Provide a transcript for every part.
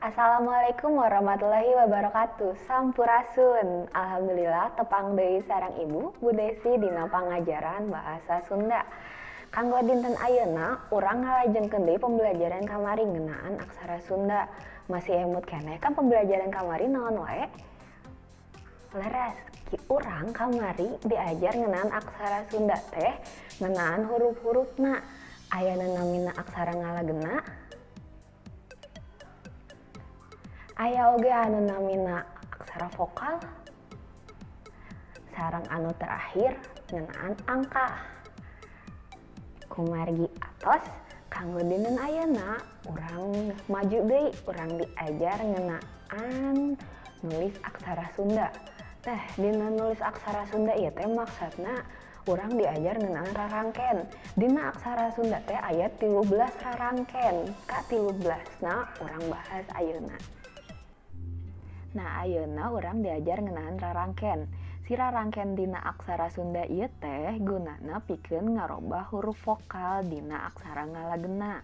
Assalamualaikum warahmatullahi wabarakatuh. Sampurasun. Alhamdulillah tepang deui sareng Ibu Bu Desi dina pangajaran bahasa Sunda. Kanggo dinten ayeuna urang ngalajengkeun deui pembelajaran kamari ngeunaan aksara Sunda. Masih emut keneh kan pembelajaran kamari naon wae? Leres, ki urang kamari diajar ngeunaan aksara Sunda teh ngeunaan huruf-hurufna. Aya nu namina aksara ngalagena, aya oge anu namina aksara vokal, sareng anu terakhir ngeunaan angka. Kumargi atos kanggo dinten ayeuna urang maju deui, urang diajar ngeunaan nulis aksara Sunda. Teh dina nulis aksara Sunda ieu teh maksudna urang diajar ngeunaan rarangken. Dina aksara Sunda teh aya 13 rarangken. Ka 13-na urang bahas ayeuna. Nah, ayeuna urang diajar ngeunaan rarangken. Si rarangken dina aksara Sunda ieu teh gunana pikeun ngarobah huruf vokal dina aksara ngalagena.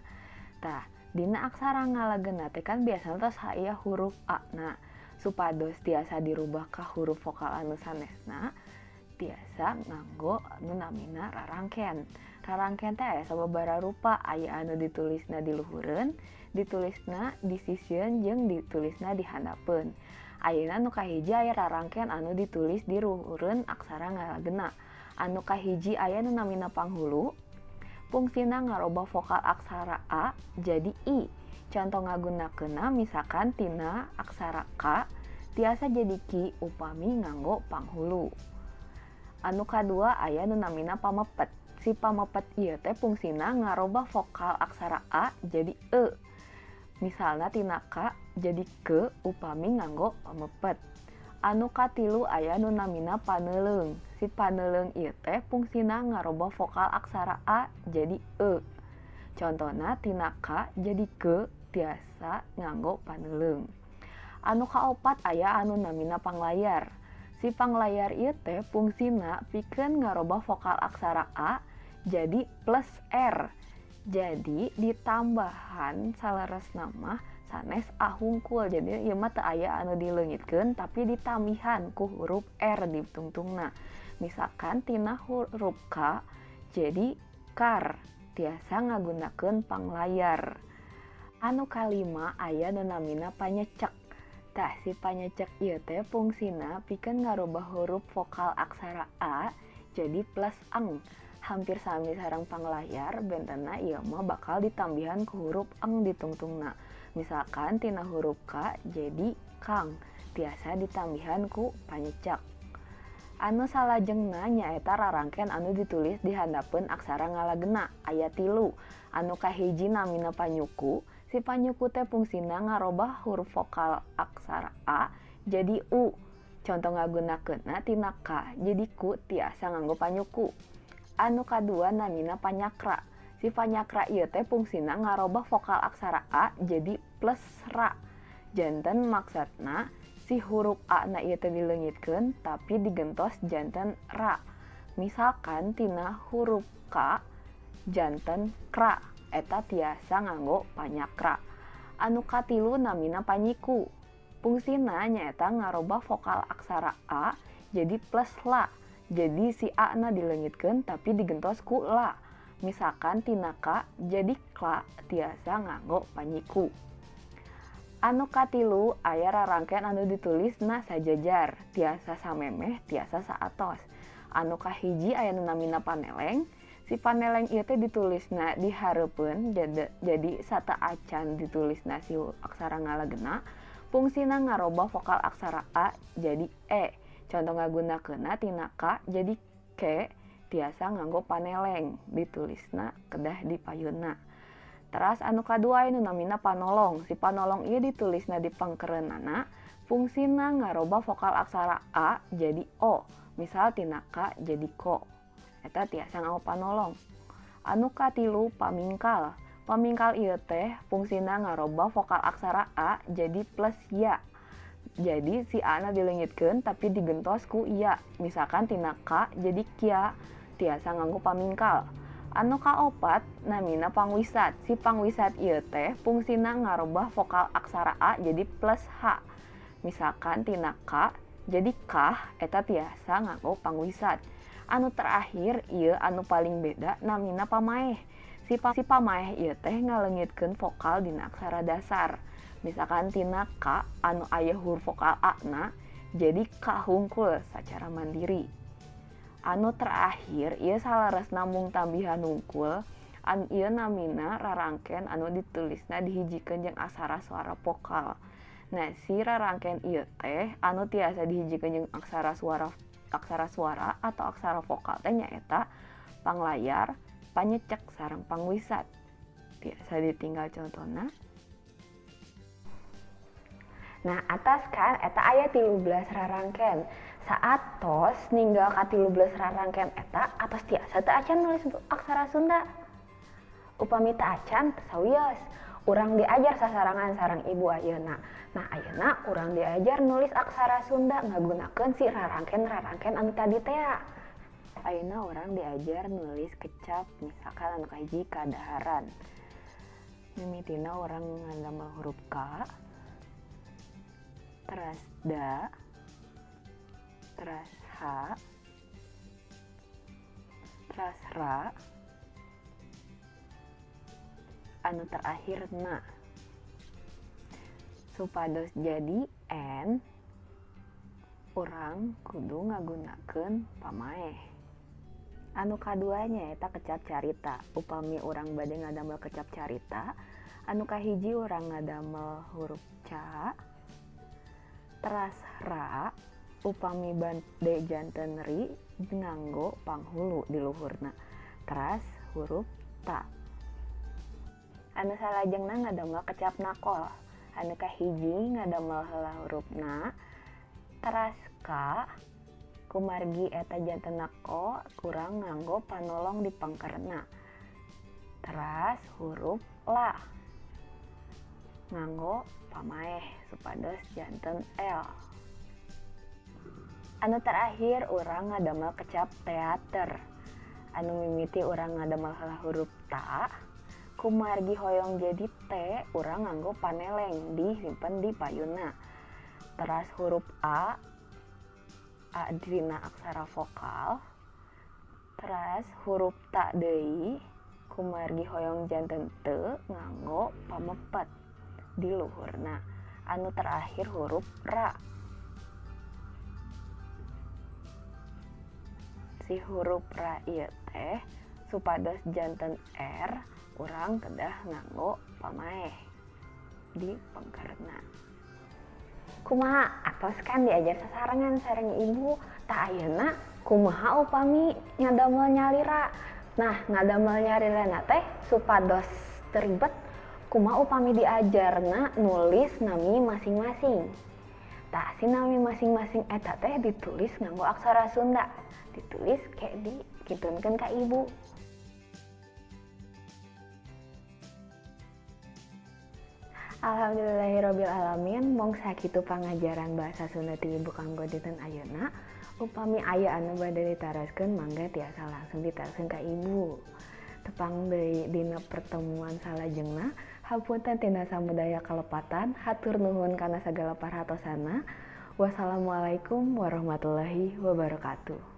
Tah, dina aksara ngalagena teh kan biasana tos aya huruf A na. Supados tiasa dirubah ka huruf vokal anu sanesna, tiasa nganggo anu namina rarangken. Rarangken teh aya sababaraha rupa, aya anu ditulisna di luhureun, ditulisna di sisieun jeung ditulisna di handapeun. Ayeuna nu kahiji aya rarangken anu ditulis di luhureun aksara ngalagena. Anu kahiji aya nu namina panghulu, fungsina ngarobah vokal aksara A jadi I. Contoh ngagunakeunna misalkan tina aksara K tiasa jadi Ki upami nganggo panghulu. Anu kadua aya nu namina pamepet. Si pamepet ieu teh fungsina ngarobah vokal aksara A jadi E. Misalna tina K jadi K upami nganggo pamepet. Anu katilu aya nu namina paneuleung. Si paneuleung ieu teh fungsina ngarobah vokal aksara A jadi E. Contona tina K jadi K tiasa nganggo paneuleung. Anu kaopat aya anu namina panglayar. Si panglayar ieu teh fungsina pikeun ngarobah vokal aksara A jadi plus R. Jadi ditambahan saleresna mah sanes A hungkul. Jadi ieu mah teu aya anu dileungitkeun tapi ditambihan ku huruf R di tungtungna. Misalkan tina huruf K jadi kar, tiasa ngagunakeun panglayar. Anu kalima aya nu namina panyecek. Tah si panyecek ieu teh fungsina pikeun ngarobah huruf vokal aksara A jadi plus eng. Hampir sami sareng panglayar, bentena ieu mah bakal ditambihan ku huruf eng di tungtungna. Misalkan tina huruf K jadi kang, tiasa ditambihan ku panyecek. Anu salajengna nyaeta rarangken anu ditulis di handapeun aksara ngalagena, aya 3. Anu kahiji namina panyuku. Si panyuku teh fungsina ngarobah huruf vokal aksara A jadi U. Contoh ngagunakeunna tina K jadi ku tiasa nganggo panyuku. Anu kadua namina panyakra. Si panyakra ieu teh fungsina ngarobah vokal aksara A jadi plus ra. Janten maksudna si huruf A na ieu teh dileungitkeun tapi digentos janten ra. Misalkan tina huruf K janten kra, eta tiasa nganggo panyakra. Anu katilu namina panyiku. Fungsina nyaeta ngarobah vokal aksara A jadi plus la. Jadi si A na dileungitkeun tapi digentos ku la. Misalkan tina K jadi kla, tiasa nganggo panyiku. Anu katilu aya rarangken anu ditulisna sajajar, tiasa samemeh, tiasa saatos. Anu kahiji aya nu namina paneleng. Si paneleng ieu teh ditulisna di hareupeun, jadi sata acan ditulisna si aksara ngalagena. Fungsina ngarobah vokal aksara A jadi E. Contoh ngagunakeunna tina K jadi K, tiasa nganggo paneleng, ditulisna kedah di payunna. Teras anu kadua anu namina panolong. Si panolong ieu ditulisna di pangkereunana, fungsina ngarobah vokal aksara A jadi O. Misal tina K jadi ko. Eta tiasa nganggo panolong. Anu katilu pamingkal. Pamingkal ieu teh fungsina ngarobah vokal aksara A jadi plus ya. Jadi si A na dileungitkeun tapi digentos ku ya. Misalkan tina K jadi kia, tiasa nganggo pamingkal. Anu kaopat namina pangwisat. Si pangwisat ieu teh fungsina ngarobah vokal aksara a jadi plus h. Misalkan tina k jadi kah, eta tiasa nganggo pangwisat. Anu terakhir ieu anu paling beda namina pamaeh. Si pamaeh ieu teh ngaleungitkeun vokal dina aksara dasar. Misalkan tina k anu aya huruf vokal a na jadi k hungkul secara mandiri. Anu terakhir ieu saleresna mung tambihan hungkul, anu ieu namina rarangken anu ditulisna dihijikeun jeung aksara suara vokal. Nah, si rarangken ieu teh anu tiasa dihijikeun jeung aksara suara atau aksara vokal teh nyaeta panglayar, panyecek sareng pangwisat. Tiasa ditinggal contohna. Nah, atas kan eta aya 13 rarangken. Saat tos ninggal ka 13 rarangken eta atos tiasa teu acan nulis aksara Sunda. Upami teu acan teu sawios, urang diajar sasarangan sareng ibu ayeuna. Nah, ayeuna urang diajar nulis aksara Sunda ngagunakeun si rarangken-rarangken anu tadi tea. Ayeuna urang diajar nulis kecap, misalkan anu kahiji kadaharan. Mimitina urang ngadamel huruf K, teras da, teras H, teras ra, anu terakhir na. Supados jadi N, urang kudu ngagunakeun pamaeh. Anu kaduanya eta kecap carita. Upami urang bade ngadamel kecap carita, anu kahiji urang ngadamel huruf C, teras ra, upami bade janten ri nganggo panghulu di luhurna, teras huruf ta. Anu salajengna ngadamel kecap nakol. Anu kahiji ngadamel heula huruf na, teras ka, kumargi eta janten nako kurang nganggo panolong di pangkerna, teras huruf la nganggo pamaeh supados janten L. Anu terakhir urang ngadamel kecap teater. Anu mimiti urang ngadamel heula huruf ta, kumargi hoyong jadi T urang nganggo paneleng disimpen di payuna, teras huruf A, A dina aksara vokal, teras huruf ta deui kumargi hoyong janten T nganggo pamepet di luhurna. Anu terakhir huruf ra. Si huruf ra ieu teh supados janten R urang kedah nganggo pamaeh di pengkerna. Kumaha atos kan diajar sasarengan sareng ibu, tah ayeuna kumaha upami ngadamel nyalira. Nah, ngadamel nyalirana teh supados teribet, kumaha upami diajarna nulis nami masing-masing. Tah si nami masing-masing eta teh ditulis nganggo aksara Sunda, ditulis kayak dikitunkeun ka ibu. Alhamdulillahirabbil alamin, mong sakitu pangajaran bahasa Sunda ti ibu kanggo dinten ayeuna. Upami aya anu bade ditaroskeun mangga tiasa langsung ditaroskeun ka ibu. Tepang deui dina pertemuan salajengna, hapunten tina samudaya kalepatan, hatur nuhun kana sagala perhatosana. Wassalamualaikum warahmatullahi wabarakatuh.